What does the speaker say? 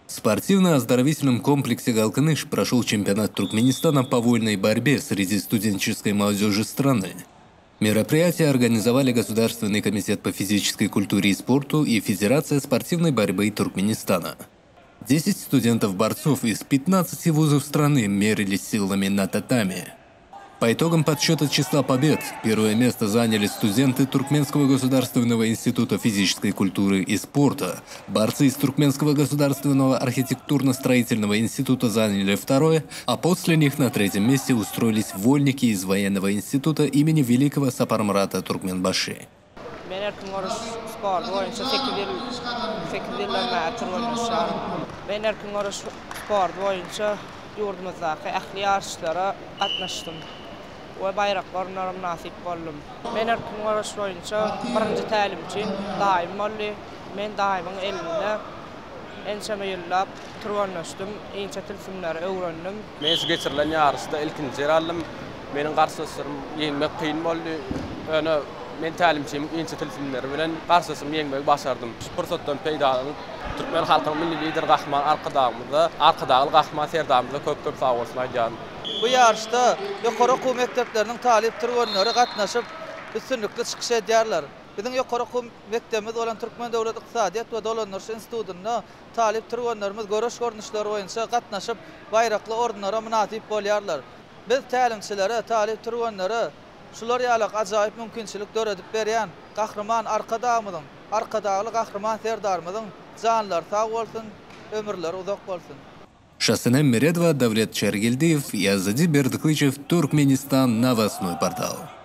В спортивно-оздоровительном комплексе «Галкыныш» прошел чемпионат Туркменистана по вольной борьбе среди студенческой молодежи страны. Мероприятие организовали Государственный комитет по физической культуре и спорту и Федерация спортивной борьбы Туркменистана. 10 студентов-борцов из 15 вузов страны мерились силами на татами. По итогам подсчета числа побед первое место заняли студенты Туркменского государственного института физической культуры и спорта. Борцы из Туркменского государственного архитектурно-строительного института заняли второе, а после них на третьем месте устроились вольники из военного института имени великого Сапармурата Туркменбаши. Men erkin göreş sporty boýunça 8 ýyl 8 ýyldan bäri türgenleşýärin. Men erkin göreş sporty boýunça ýurdumyzdaky ähli ýaryşlara gatnaşdym we baýrakly orunlara mynasyp boldum. Men erkin göreş boýunça birinji tälimçim daýym boldy. Men daýymyň elinde ençeme ýyllap türgenleşdim, inçe tilsimleri öwrendim. Men şu geçirilen ýaryşda ilkinji ýer aldym. Meniň garşydaşlarym ýeňmek kyn boldy. Ýöne men tälimçimiň inçe tilsimleri bilen garşydaşymy ýeňmegi başardym. Şu pursatdan peýdalanyp, türkmen halkynyň Milli Lideri Gahryman Arkadagymyza, Arkadagly Gahryman Serdarymyza köp-köp sagbolsun aýdýaryn. Bu ýaryşda ýokary okuw mekdepleriniň talyp türgenleri gatnaşyp, üstünlikli çykyş edýärler. Biziň ýokary okuw mekdebimiz bolan Türkmen döwlet ykdysadyýet we dolandyryş institutynda talyp türgenlerimiz göreş görnüşleri boýunça gatnaşyp, baýrakly orunlara mynasyp bolýarlar. Biz tälimçilere, talyp türgenlere şular ýalak ajaýyp mümkinçilik döredip berýän Gahryman Arkadagymyzyň, Arkadagly Gahryman Serdarymyzyň janlary sag bolsun, ömürleri uzak bolsun! Şasenem Meredowa, Dawlet Çarygeldiýew, Azady Berdikylyçew, Türkmenistan, Новостной портал.